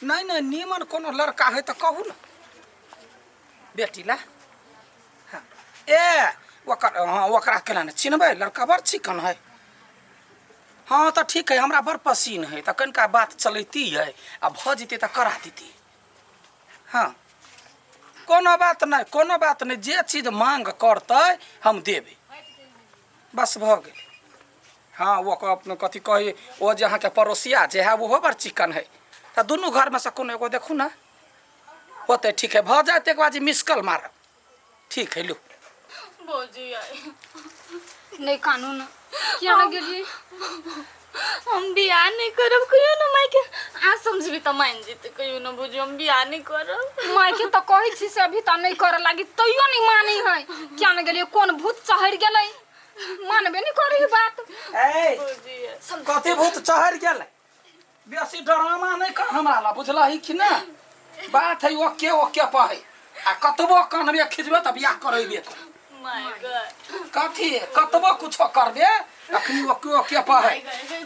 नहि नहि नीमन कोनो लड़का है तऽ कहू ने बेटी ला। हाँ ए ओकर, हाँ ओकरा केना नहि चिन्हबै, लड़का बड़ चिकन है। हाँ तऽ ठीक है, हमरा बड़ पसीन है, तऽ कनिका बात चलैती है आ भऽ जेतै तऽ करा देती। हाँ कोनो बात नहि, कोनो बात नहि, जे चीज मांग करतै हम देबै, बस भऽ गेलै। हाँ वो अपने कथी कही, ओ जे अहाँके पड़ोसिया जे है ओहो बड़ चिकन है, तऽ दुनू घरमे से कोनो एगो देखू ने होतै। ठीक है, भऽ जाए एक बार जे मिस कॉल मारब। ठीक है लू। भौजी आई नहीं कानून किया ना गेलिए? हम बियाह नहीं करब कहियो ना माय के, आ समझबी त मान जेते कहियो ना भौजी, हम बियाह नहीं करब। माय के तो कहै छी से अभी त नहीं करे लागी, तैयो नहीं मानै है। किया ना गेलिए? कोन भूत चढ़ गेलै, मानबे नहीं करे है बात। ए भौजी कथी भूत चढ़ गेलै? बेसी ड्रामा नहीं कर हमरा ला, बुझलही कि ना? बात है ओके ओके पर है, आ कतबो कानबे खिजबे त बियाह करेबे कर। My God कथी कतबो कुछो करबे अखनी ओके ओके पर है,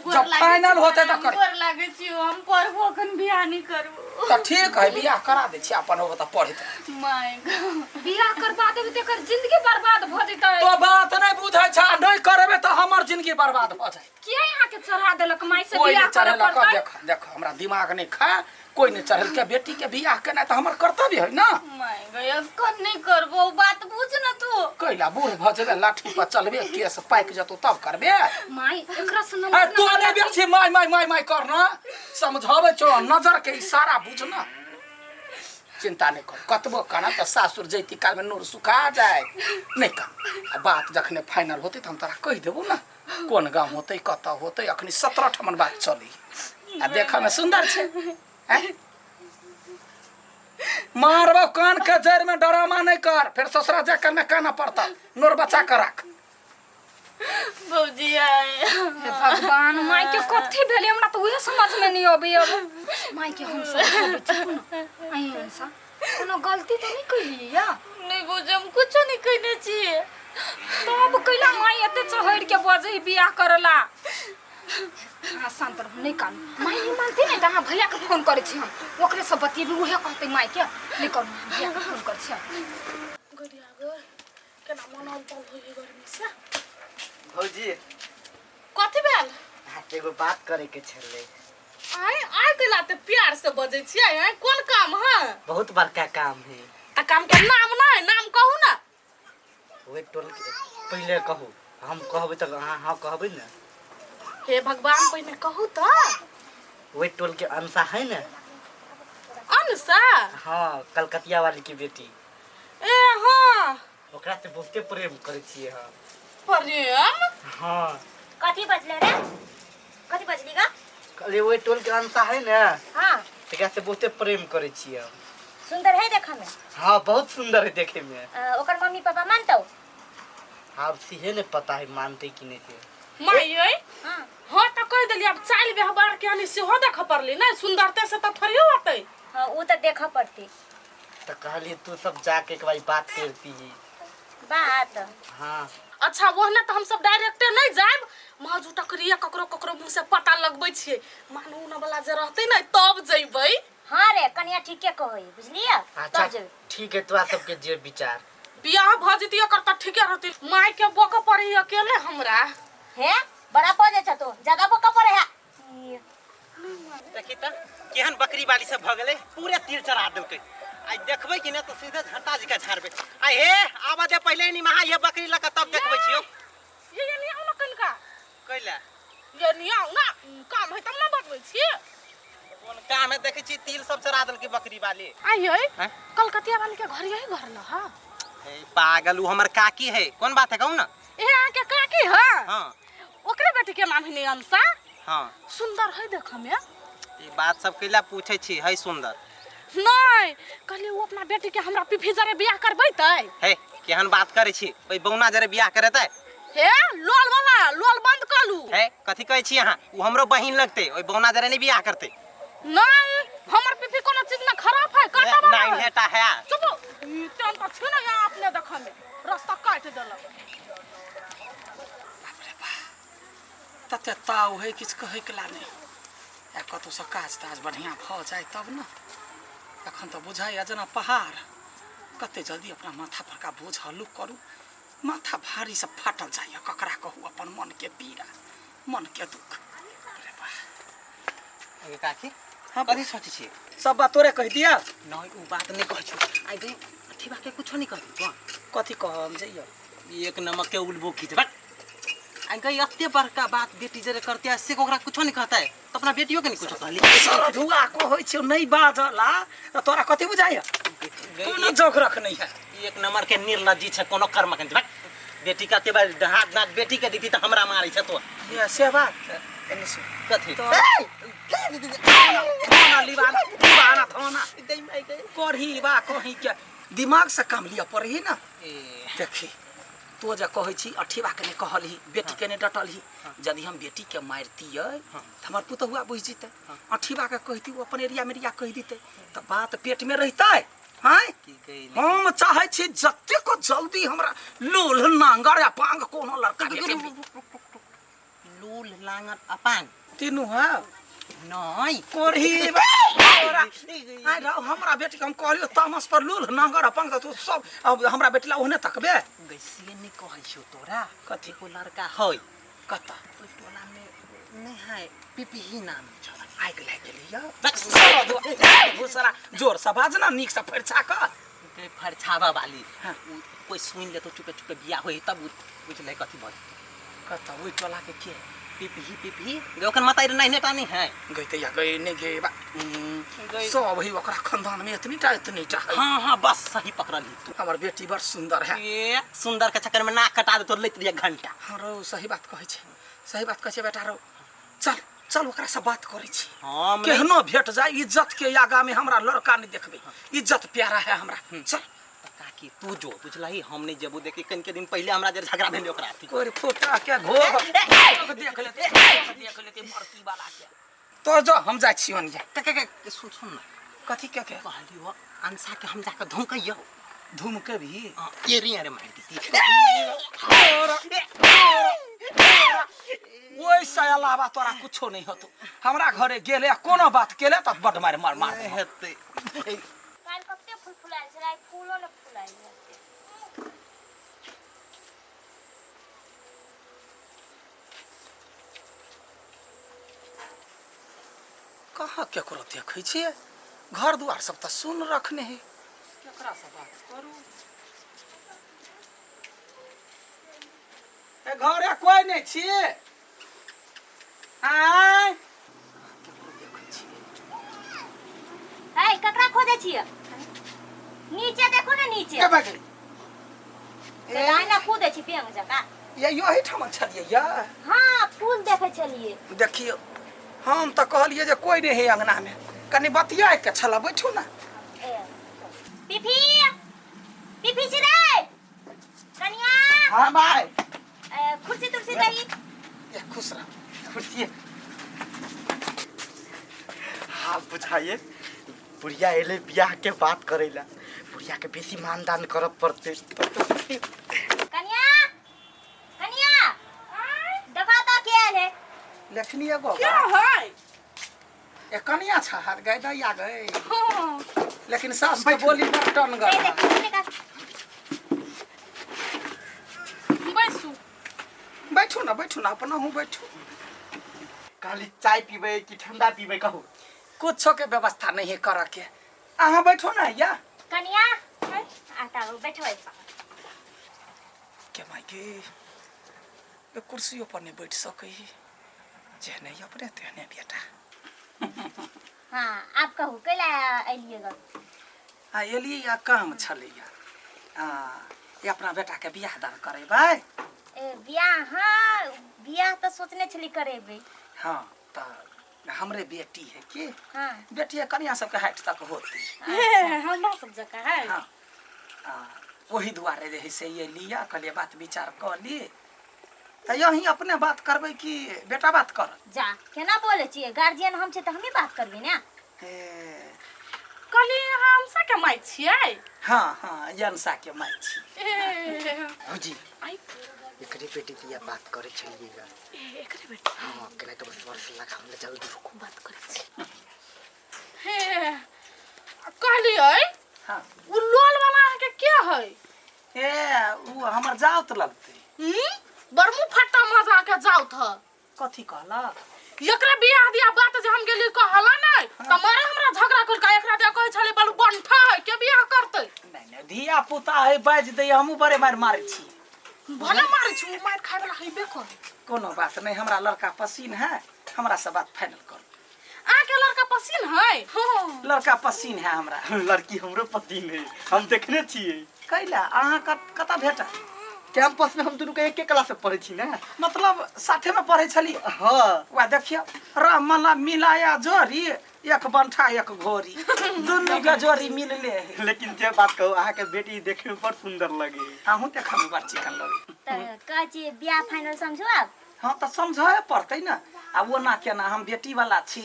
जब फाइनल होते त कर। गोर लागै छी, हम पढ़बो अखन बियाह नहीं करबो। त ठीक है, बियाह करा दै छी अपन, हो त पढ़ित। My God बियाह करवा देबे त एकर जिंदगी बर्बाद भ जेतै। तो बात नहीं बुझै छ, नहीं करबे त हमर जिंदगी बर्बाद भ जाए। किया यहाँ के चढ़ा देलक माय से कोई बियाह नहीं करे चढ़ेलक। पड़तै? देख देख हमरा दिमाग नहीं खा, कोई नहीं चढ़ेल के बेटी के बियाह केनाइ त हमर कर्तव्य है ना। My God अब कन नहीं करबो बात बुझ ना तू। कैला बूढ़ भ जेबे, लाठी पर चलबे, केस पाकि जेतौ तब करबे। माय एकरा से ए नंबर तू नहीं बेसी my my my my कर ना, समझाबै छौ नजर के इशारा बुझ ना। चिंता नहीं कर, कतबो करब त सासुर जैती काल में नोर सुखा जाए नहीं कर। आ बात जखने फाइनल होते त हम तोरा कहि देबौ ना कोन गाँव होते कतऽ होते। अखनी 17 ठमन बात चली आ देखऽ में सुंदर छै। हैं? मारबो कान के जड़ में, डरामा नहीं कर, फिर ससुरा जा कर में काना पड़ता, नोर बचा कर रख। भौजी आए हे भगवान, माय के कथी भेलै हमरा तऽ उहे समझ में नहीं अबै। अब माय के हम समझाबै छी कोनो आई अंसा कोनो गलती तऽ नहीं कैलियै या? नहीं भौजी, हम कुछो नहीं कहने छियै। तब कैला माय एते चढ़ के बजै बियाह करला? अहाँ शांत रहू, नहीं कानू। माय नहीं मानती नहीं तऽ अहाँ भैया के फोन करै छी, हम ओकरे से बतियेबै, उहे कहतै माय के। नहीं करू, भैया के फोन करै छी हम। गरिया गो केना मन अल होइए गर्मी से। भौजी कथी भेल? अहाँके एगो बात करे के छलै। आय आय कैला ते प्यार से बजै छियै? आय कोन काम है? बहुत बड़का काम है। त काम के नाम नहीं, नाम कहू ना। ओहि टोल के पहिले कहू, हम कहबै तऽ अहाँ हाँ कहबै ने। हे भगवान, पहिने कहू त। ओहि टोल के अंशा है ने। अंशा? हाँ, कलकतिया वाली की बेटी। ए हाँ, ओकरा से बहुते प्रेम करै छियै हम। प्रेम? हाँ। कथी बजले रे? कथी बजली गा? कहलियै ओहि टोल के अंशा है ने। हाँ। तकरा से बहुते प्रेम करै छियै हम। सुंदर है देखऽ में? हाँ, बहुत सुंदर है देखे में। ओकर मम्मी पापा मानतौ? आब सेहे ने पता है मानते कि नहीं से। माय यै। हाँ। हाँ त कहि देलियै, आब चालि व्यवहार के हनी सेहो देखऽ पड़लै ने, सुंदरते से त थोड़े होतै। हाँ, उ त देखऽ पड़तै। त कहलियै तू सब जाके एक बार बात करती। बात? हाँ। अच्छा ओहने तऽ हमसब डायरेक्टे नहि जायब, महज टकरिया ककरो ककरो मुँह से पता लगबै छियै, मानू उना वाला जे रहतै ने तब जइबै। हाँ रे कनिया ठीके कहै, बुझलियै? अच्छा तब जेबै। ठीक है, तोरा सबके जे विचार। बियाह भऽ जैती एकर तऽ ठीके रहतै, माय के बकऽ पड़ै अकेले हमरा। हे बड़ा बजै छ तू, ज्यादा बकऽ पड़ै है। देखी तऽ केहन बकरी वाली सब भऽ गेलै, पूरे तीर चढ़ा देलकै। आइ देखबै कि नहि तऽ सीधे झट्टा जी के झाड़बै। आइ हे आबऽ दे पहिले नि महा ये बकरी लऽ कऽ तब देखबै छियौ। ये ये नहीं आउ ना कनिका। कैला? ये नहीं आउ ना, काम है तब ना बतबै छी। कोन काम है? देखै छी तिल सब चढ़ा देलकै बकरी वाली। आइ यै हैं? कलकतिया वाली के घर यही घर न है। हे पागल, उ हमर काकी है। कोन बात है कहू ना? ए अहाँ के काकी है? हाँ। ओकरे बेटी के नाम है नि अंशा? हाँ। सुंदर है देखऽ में। ई बात सब कैला पूछै छी? है सुंदर। नहीं कहलिए वो अपना बेटी के हमरा पीफी जरे बियाह करबैतै। हे केहन बात करै छी, ओहि बौना जरे बियाह करेतै? हे लोल वाला लोल बंद कलू। हे कथी कहै छी अहाँ? उ हमरो बहिन लगतै, ओहि बौना जरे नहीं बियाह करतै। नहीं हमर पीफी कोनो चीज में खराब है, काटा वाला नहीं है। हेटा है। चुप, ई तेन त छी ना यहाँ अपने देखऽ में रास्ता काटि देलक। तते ताव है किछु कहैके ला नहि। आ कतहुसँ काज ताज बढ़िआँ भऽ जाय तब ने। एखन तऽ बुझाइए जेना पहाड़। कते जल्दी अपना माथा परका बोझ हल्लुक करू। माथा भारीसँ फाटल जाइए। ककरा कहू अपन मनके पीड़ा, मनके दुख। अरे वाह। अगे काकी, हाँ, कथी सोचै छियै? सब बात तोरे कहि दिया? नहीं, उ बात नहीं कहै छौ। आइ गई अथी बात के कुछो नहीं कहबी तो। कथी कहम जइयो? एक नमक के उलबो खींच बट। आइ गई एते बड़का बात बेटी जरे करते है से ओकरा कुछो नहीं कहता है तो अपना बेटियों के नहीं कुछो कहली। सरधुआ कहै छियौ नहीं बाजला तऽ तोरा कथी बुझाइए? कोनो जोख रख नहीं है। एक नंबर के निर्लज्जी छै, कोनो कर्म के बट। बेटी का ते बार हाथ नाक बेटी के दीदी तो हमरा मारै छै तो। ये से बात एने सुन। कथी? तो थाना लिबाना लिबाना थाना करही बा कहीं के दिमाग से काम लिअ पड़ही ना। देखी तो जे कहै छी अठीबा के नहीं कहलही, बेटी के नहीं डटलही। यदि हम बेटी के मारतियै तऽ हमर पुतहुआ बुझि जेतै। अठीबा के कहती ओ अपन एरिया मेरिया कहि दितै तऽ बात पेट में रहितै। हाँ, हम चाहै छी जतेक जल्दी हमरा लोल नांगर या पांग कोनो लड़का भेटे। लोल लांगर अपांग तीनू है नहीं कोरही तोरा। आइ रौ, हमरा बेटी के हम कहलियो तामस पर लोल नांगर अपांग तऽ तू सब अब हमरा बेटी ला ओहने तकबे। गैसे नहीं कहै छियौ तोरा। कथी? एगो लड़का है। कतऽ? ओहि टोला में नहीं है, पिपही नाम छल। आगि लागि गेलै यौ। भूसरा जोर से बाज ना, नीक से फरिछा कऽ। के फरछावा वाली। हाँ। उ कोई सुन ले तो चुपे चुपे बियाह होई तब उ बुझलै कथी भऽ जेतै। कतऽ ओहि टोला के के? पिपही पिपही गे ओकर माता नहीं नेटा नहीं है। गई तैया गई नहीं गई बा। सब ही ओकरा खानदान में इतनी टा इतनी टा है। हाँ हाँ बस सही पकड़ली तू। हमर बेटी बड़ सुंदर है। ए सुंदर के चक्कर में नाक कटा दे तो लैत रहिए घंटा। हाँ रौ, सही बात कहै छै, सही बात कहै छै बेटा रौ। चल चल ओकरा से बात करै छी। हम केहनो भेट जाय इज्जत के आगा में हमरा लड़का नहीं देखबे, इज्जत प्यारा है हमरा। चल काकी तू जो बुझलही, हम नहीं जेबो। देखी कन के दिन पहले हमरा जर झगड़ा भेल ओकरा अथी। कोई फोटा के घोघ देख लेते, देख लेते मरती वाला के। तो जो हम जाइ छी ओनिया। के के के सुन सुन ना। कथी के के? कहलियो अंसा के हम जाके धमकइयो। धुमके भी? हाँ, एरी अरे मार देती। ओहि से अलावा तोरा कुछो नहीं होतो। हमरा घरे गेले आ कोनो बात केले तऽ बड मार मार मार हेतै। काल्हि कते फूल फुलायल छलै, आइ फूलो ने फुलायल है। कहाँ केकरो देखै छियै? घर दुआर सब तऽ सुन रखने है। केकरा से बात करू? ए घरे कोई नहीं छियै? आय केकरो देखै छियै? ऐ ककरा खोजै छियै? नीचे देखू ने नीचे। के बाजै? गाय ना कूदै छी पेंग जकाँ। ये यही ठाम छलियै या? हाँ फूल देखै छलियै। देखियौ हम तऽ कहलियै जे कोई नहीं है अंगना में, कनि बतियाए के छला, बैठू ना। ए पिफी पिफी छी रे कनिया। हाँ भाई। ए, कुर्सी तुर्सी दही। ये खुश रह कुर्सी। हाँ बुझाइए बुढ़िया एले बियाह के बात करेला, बुढ़िया के बेसी मानदान करब पड़ते। कनिया कनिया दफा तो के आयल है? लखनी एगो क्या है? ए कनिया छा गई दैया गई। हाँ। लेकिन सास के बोली बड़ टनगर। नहीं देखी निकाल। बैसू बैठू ना, बैठू ना, अपना हूँ बैठू। काली चाय पीबे कि ठंडा पीबे कहू? कुछो के व्यवस्था नहीं है कर के। अहाँ बैठो ना या। कनिया आता हो बैठो। के माई के ये कुर्सियों पर नहीं बैठ सके, जेहने अपने तेहने बेटा। हाँ आप कहू कैला एलिए ग? आ एलिए या काम छलैया। आ ये अपना बेटा के बियाह दान करेबै। ए बियाह? हाँ बियाह तो सोचने छली करेबै। हाँ तऽ हमरे बेटी है की। हाँ बेटी है कनिया सबके हाइट तक होती। हमरा सब जकाँ है। हाँ आ ओही दुआरे जे है से ये लिया कहलिए बात विचार कऽ ली। तऽ यही अपने बात करबै कि बेटा बात कर? जा केना बोले छियै, गार्जियन हम छै तऽ हमी बात करबै ने। ए कहली अहाँ हमसा के माय छियै? हाँ हाँ जनसा के माय छी। ए भौजी आई एकरे बेटी दिया बात करे छलिए। एकरे बेटी? हाँ, केना तो स्वर से लगा हमले जल्दी। रुकू, बात करै छी। हे, कहलियै। हाँ। उ लोल वाला अहाँके के है? ए, उ हमर जाउत लगतै। बड़ मुँह फट्टा मजा के जाउत ह। कथी कहलक? एकरा बियाह दिया बात जे हम गेली कहला नै त मारे हमरा झगड़ा करिके एकरा दिया कहै छलै बालू बंठा है के बियाह करतै। नहीं नहीं, धिया पुता है, बाजि दैया, हमहूँ बड़े मारि मारै छी। भले मारै छी, उ मारि खाय वाला हेबे करे। कोनो बात नहीं, हमरा लड़का पसीन है, हमरा से बात फाइनल करू। अहाँके लड़का पसीन है? हाँ। लड़का पसीन है हमरा। लड़की हमरो पसीन है, हम देखने छियै। कैला अहाँ कतऽ भेटल? कैंपस में हम दुनू के एके क्लास में पढ़े छी ना। मतलब साथे में पढ़े छली? हाँ। वा देखियो, राम मिलाया जोड़ी, एक बंठा एक घोड़ी, दुनू के जोड़ी मिलले है। लेकिन जे बात कहू, अहाँ के बेटी देखे में बड़ सुंदर लगे। अहूँ देखे में बड़ चिकन लगे। तऽ कहै छी बियाह फाइनल समझू आब? हाँ, तऽ समझे पड़तै ने। आ ओना केना, हम बेटी वाला छी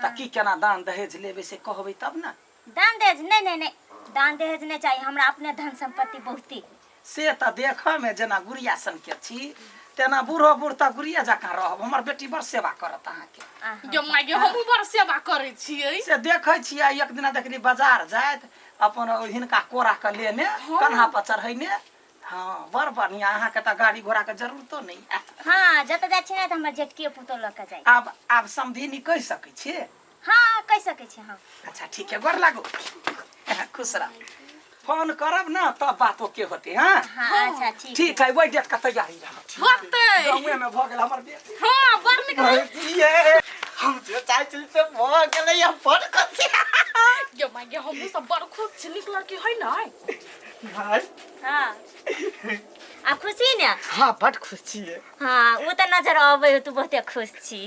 तऽ की केना दान दहेज लेबै से कहबै तब ने। दान दहेज? नहीं नहीं नहीं, दान दहेज नहीं चाहिए हमरा, अपने धन संपत्ति बहुते। से तऽ देखऽ में जेना गुड़िया सन के छी तेना बूढ़ो बूढ़ तऽ गुड़िया जकाँ रहब। हमर बेटी बड़ सेवा करत अहाँके। आहा। गे माय गे, हमहूँ बड़ सेवा करै छियै। से देखै छियै, एक दिना देखली बाजार जाइत अपन हिनका कोरा के लेने कन्हा पर चढ़ैने। हाँ, बड़ बढ़िया। अहाँके तऽ गाड़ी घोड़ा के जरूरतो नहीं है। हाँ, जतऽ जाइ छी ने तऽ हमर जेठकियो पुतोह लऽ के जाइ। आब समधिनी कहि सकै छियै? हाँ, कहि सकै छी। हाँ। अच्छा ठीक है, गोर लागू, खुश रह। फोन करब ना तब बात ओके होते। हाँ। हाँ, अच्छा ठीक। ठीक है, वही डेट का तैयारी रहत। होतै। गाँवे में भऽ गेल हमर बेटी। हाँ, बड़ नीक रहै। ये हम जे चाहै छली से भऽ गेलै, हम बड़ खुशी। गे माय गे, हमहूँ सब बड़ खुश छी। नीक लड़की है ने? भाई। हाँ, आ खुशी ने? हाँ, बड़ खुश छियै। हाँ, ओ तऽ नजर अबै हो, तू बहुते खुश छी।